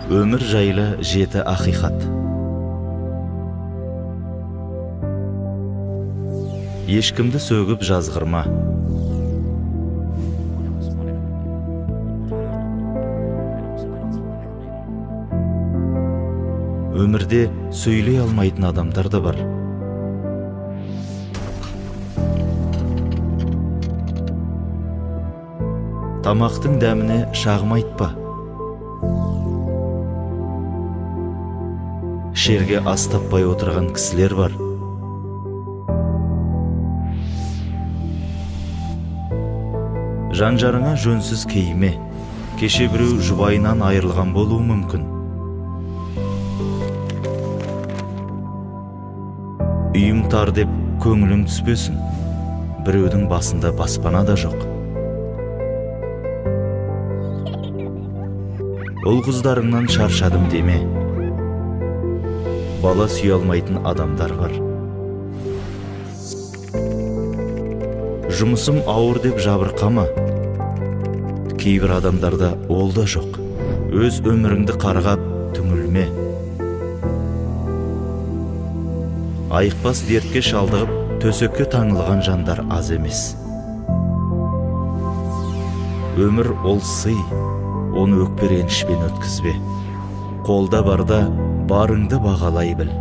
Өмір жайлы 7 ақиқат. Ешкімді сөгіп жазғырма. Өмірде сөйлей алмайтын адамдар да бар. Тамақтың дәміне шағым айтпа. Ішерге ас таппай отырған кісілер бар. Жан-жарыңа жөнсіз кейіме. Кеше біреу жұбайынан айырылған болуы мүмкін. Үйім тар деп көңілің түспесін. Біреудің басында баспана да жоқ. Ұл қыздарыңнан шаршадым деме. Бала сүйе алмайтын адамдар бар. Жұмысым ауыр деп жабырқама. Кейбір адамдарда ол да жоқ. Өз өміріңді қарғап түңілме. Айықпас дертке шалдығып, төсекке таңылған жандар аз емес. Өмір ол сый, оны өкпе ренішпен өткізбе. Қолда барда барыңды бағалай біл.